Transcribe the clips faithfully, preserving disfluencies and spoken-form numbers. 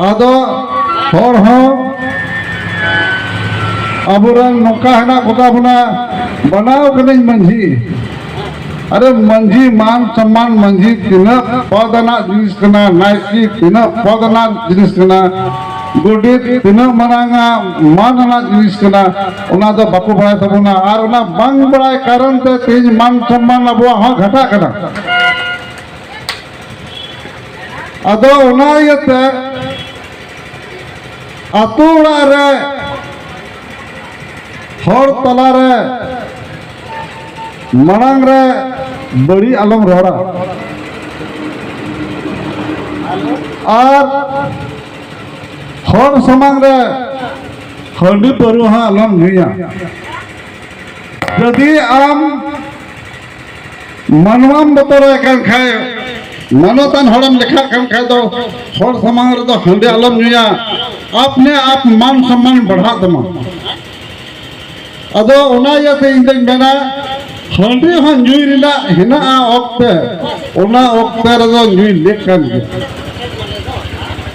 ᱟᱫᱚ ᱦᱚᱲ ᱦᱚᱸ ᱟᱵᱚᱨᱮᱱ ᱱᱚᱝᱠᱟ ᱦᱮᱱᱟᱜ ᱠᱚᱛᱟ ᱵᱚᱱᱟ, ᱵᱮᱱᱟᱣ ᱠᱟᱹᱱᱟᱹᱧ ᱢᱟᱹᱡᱷᱤ᱾ ᱟᱨᱮ ᱢᱟᱹᱡᱷᱤ ᱢᱟᱱ ᱥᱚᱢᱢᱟᱱ, ᱢᱟᱹᱡᱷᱤ ᱛᱤᱱᱟᱹᱜ ᱯᱚᱫ ᱟᱱᱟᱜ ᱡᱤᱱᱤᱥ ᱠᱟᱱᱟ, ᱱᱟᱭᱠᱮ ᱛᱤᱱᱟᱹᱜ ᱯᱚᱫ ᱟᱱᱟᱜ ᱡᱤᱱᱤᱥ ᱠᱟᱱᱟ, ᱜᱚᱰᱮᱛ ᱛᱤᱱᱟᱹᱜ ᱢᱟᱨᱟᱝ ᱟᱜ ᱢᱟᱱ ᱟᱱᱟᱜ ᱡᱤᱱᱤᱥ ᱠᱟᱱᱟ, ᱚᱱᱟ ᱫᱚ ᱵᱟᱠᱚ ᱵᱟᱲᱟᱭ ᱛᱟᱵᱚᱱᱟ᱾ ᱟᱨ ᱚᱱᱟ ᱵᱟᱝ ᱵᱟᱲᱟᱭ ᱠᱟᱨᱚᱱ ᱛᱮ ᱛᱮᱦᱮᱧ ᱢᱟᱱ ᱥᱚᱢᱢᱟᱱ ᱟᱵᱚᱣᱟᱜ ᱦᱚᱸ ᱜᱷᱟᱴᱟᱜ ᱠᱟᱱᱟ᱾ ᱟᱫᱚ ᱚᱱᱟ ᱤᱭᱟᱹᱛᱮ ᱟᱛᱳ ᱚᱲᱟᱜ ᱨᱮ, ᱦᱚᱲ ᱛᱟᱞᱟᱨᱮ, ᱢᱟᱲᱟᱝ ᱨᱮ ᱵᱟᱹᱲᱤᱡ ᱟᱞᱚᱢ ᱨᱚᱲᱟ, ᱟᱨ ᱦᱚᱲ ᱥᱟᱢᱟᱝ ᱨᱮ ᱦᱟᱺᱰᱤ ᱯᱟᱹᱣᱨᱟᱹ ᱦᱚᱸ ᱟᱞᱚᱢ ᱧᱩᱭᱟ᱾ ᱡᱩᱫᱤ ᱟᱢ ᱢᱟᱱᱣᱟᱢ ᱵᱚᱛᱚᱨᱟᱭ ᱠᱟᱱ ᱠᱷᱟᱡ, ᱢᱟᱱᱚᱛᱟᱱ ᱦᱚᱲᱮᱢ ᱞᱮᱠᱷᱟᱜ ᱠᱟᱱ ᱠᱷᱟᱡ ᱫᱚ, ᱦᱚᱲ ᱥᱟᱢᱟᱝ ᱨᱮᱫᱚ ᱦᱟᱺᱰᱤ ᱟᱞᱚᱢ ᱧᱩᱭᱟ, ᱟᱯᱱᱮ ᱟᱯ ᱢᱟᱱ ᱥᱚᱢᱢᱟᱱ ᱵᱟᱲᱦᱟᱜ ᱛᱟᱢᱟ᱾ ᱟᱫᱚ ᱚᱱᱟ ᱤᱭᱟᱹᱛᱮ ᱤᱧ ᱫᱚᱧ ᱢᱮᱱᱟ, ᱦᱟᱺᱰᱤ ᱦᱚᱸ ᱧᱩᱭ ᱨᱮᱱᱟᱜ ᱦᱮᱱᱟᱜᱼᱟ ᱚᱠᱛᱮ, ᱚᱱᱟ ᱚᱠᱛᱮ ᱨᱮᱫᱚ ᱧᱩᱭ ᱞᱮᱠ ᱠᱟᱱ ᱜᱮᱭᱟ᱾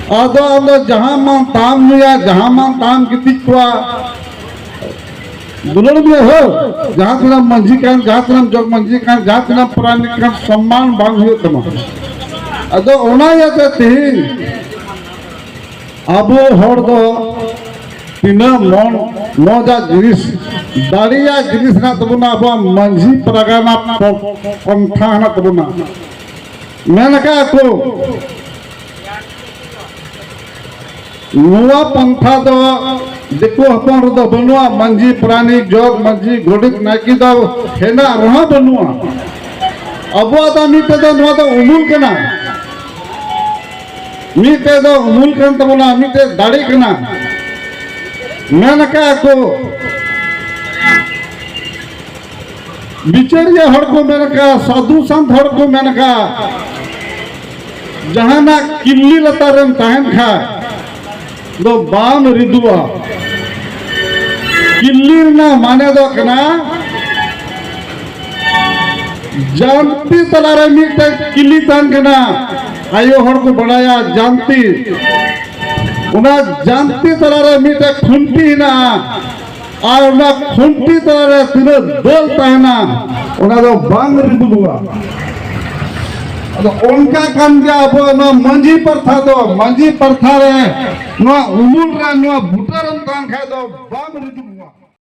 ᱟᱫᱚ ᱟᱢ ᱫᱚ ᱡᱟᱦᱟᱸ ᱢᱟᱱ ᱛᱟᱢ ᱧᱩᱭᱟ, ᱡᱟᱦᱟᱸ ᱢᱟᱱ ᱛᱟᱢ ᱜᱤᱛᱤᱡ ᱠᱚᱜᱼᱟ, ᱫᱩᱞᱟᱹᱲ ᱢᱮ ᱦᱳ, ᱡᱟᱦᱟᱸ ᱛᱤᱱᱟᱹᱜ ᱢᱟᱹᱡᱷᱤ ᱠᱟᱱ, ᱡᱟᱦᱟᱸ ᱛᱤᱱᱟᱹᱜ ᱡᱚᱜᱽ ᱢᱟᱹᱡᱷᱤ ᱠᱟᱱ, ᱡᱟᱦᱟᱸ ᱛᱤᱱᱟᱹᱜ ᱯᱟᱨᱟᱱᱤᱠ ᱠᱟᱱ, ᱥᱚᱢᱢᱟᱱ ᱵᱟᱝ ᱦᱩᱭᱩᱜ ᱛᱟᱢᱟ᱾ ᱟᱫᱚ ᱚᱱᱟ ᱤᱭᱟᱹᱛᱮ ᱛᱮᱦᱮᱧ ᱟᱵᱚ ᱦᱚᱲ ᱫᱚ ᱛᱤᱱᱟᱹᱜ ᱢᱚᱱ ᱢᱚᱡᱟᱜ ᱡᱤᱱᱤᱥ, ᱫᱟᱲᱮᱭᱟᱜ ᱡᱤᱱᱤᱥ ᱦᱮᱱᱟᱜ ᱛᱟᱵᱚᱱᱟ, ᱟᱵᱚᱣᱟᱜ ᱢᱟᱹᱡᱷᱤ ᱯᱟᱨᱜᱟᱱᱟ ᱯᱚ-, ᱯᱚᱱᱛᱷᱟ ᱦᱮᱱᱟᱜ ᱛᱟᱵᱚᱱᱟ᱾ ᱢᱮᱱ ᱟᱠᱟᱫ ᱠᱚ, ᱱᱚᱣᱟ ᱯᱟᱱᱛᱷᱟ ᱫᱚ ᱫᱤᱠᱩ ᱦᱚᱯᱚᱱ ᱨᱮᱫᱚ ᱵᱟᱹᱱᱩᱜᱼᱟ᱾ ᱢᱟᱹᱡᱷᱤ, ᱯᱟᱨᱟᱱᱤᱠ, ᱡᱚᱜᱽ ᱢᱟᱹᱡᱷᱤ, ᱜᱚᱰᱮᱛ, ᱱᱟᱭᱠᱮ ᱫᱚ ᱦᱮᱱᱟᱜ ᱨᱮᱦᱚᱸ ᱵᱟᱹᱱᱩᱜᱼᱟ᱾ ᱟᱵᱚᱣᱟᱜ ᱫᱚ ᱢᱤᱫᱴᱮᱡ ᱫᱚ ᱱᱚᱣᱟ ᱫᱚ ᱩᱢᱩᱞ ᱠᱟᱱᱟ, ᱢᱤᱫᱴᱮᱡ ᱫᱚ ᱩᱢᱩᱞ ᱠᱟᱱ ᱛᱟᱵᱚᱱᱟ, ᱢᱤᱫᱴᱮᱡ ᱫᱟᱲᱮ ᱠᱟᱱᱟ᱾ ᱢᱮᱱ ᱟᱠᱟᱫ ᱠᱚ, ᱵᱤᱪᱟᱹᱨᱤᱭᱟᱹ ᱦᱚᱲ ᱠᱚ ᱢᱮᱱ ᱟᱠᱟᱫ, ᱥᱟᱹᱫᱷᱩ ᱥᱟᱱᱛ ᱦᱚᱲ ᱠᱚ ᱢᱮᱱ ᱟᱠᱟᱫ, ᱡᱟᱦᱟᱱᱟᱜ ᱠᱤᱞᱞᱤ ᱞᱟᱛᱟᱨ ᱨᱮᱢ ᱛᱟᱦᱮᱱ ᱠᱷᱟᱡ ᱫᱚ ᱵᱟᱢ ᱨᱤᱫᱩᱜᱼᱟ᱾ ᱠᱤᱞᱞᱤ ᱨᱮᱱᱟᱜ ᱢᱟᱱᱮ ᱫᱚ ᱠᱟᱱᱟ, ᱡᱟᱱᱛᱤ ᱛᱟᱞᱟᱨᱮ ᱢᱤᱫᱴᱮᱡ ᱠᱤᱞᱞᱤ ᱛᱟᱦᱮᱱ ᱠᱟᱱᱟ᱾ ᱟᱭᱳ ᱦᱚᱲ ᱠᱚ ᱵᱟᱲᱟᱭᱟ ᱡᱟᱱᱛᱤ᱾ ᱚᱱᱟ ᱡᱟᱱᱛᱤ ᱛᱟᱞᱟᱨᱮ ᱢᱤᱫᱴᱮᱡ ᱠᱷᱩᱱᱴᱤ ᱦᱮᱱᱟᱜᱼᱟ, ᱟᱨ ᱚᱱᱟ ᱠᱷᱩᱱᱴᱤ ᱛᱟᱞᱟᱨᱮ ᱛᱤᱱᱟᱹᱜ ᱫᱟᱹᱞ ᱛᱟᱦᱮᱱᱟ, ᱚᱱᱟ ᱫᱚ ᱵᱟᱝ ᱨᱤᱫᱩᱵᱚᱜᱼᱟ᱾ ᱟᱫᱚ ᱚᱱᱠᱟ ᱠᱟᱱ ᱜᱮᱭᱟ ᱟᱵᱚ ᱱᱚᱣᱟ ᱢᱟᱹᱡᱷᱤ ᱯᱟᱨᱛᱷᱟ ᱫᱚ᱾ ᱢᱟᱹᱡᱷᱤ ᱯᱟᱨᱛᱷᱟ ᱨᱮ, ᱱᱚᱣᱟ ᱩᱢᱩᱞ ᱨᱮ, ᱱᱚᱣᱟ ᱵᱩᱴᱟᱹ ᱨᱮᱢ ᱛᱟᱦᱮᱱ ᱠᱷᱟᱡ ᱫᱚ ᱵᱟᱝ ᱨᱤᱫᱩᱵᱚᱜᱼᱟ᱾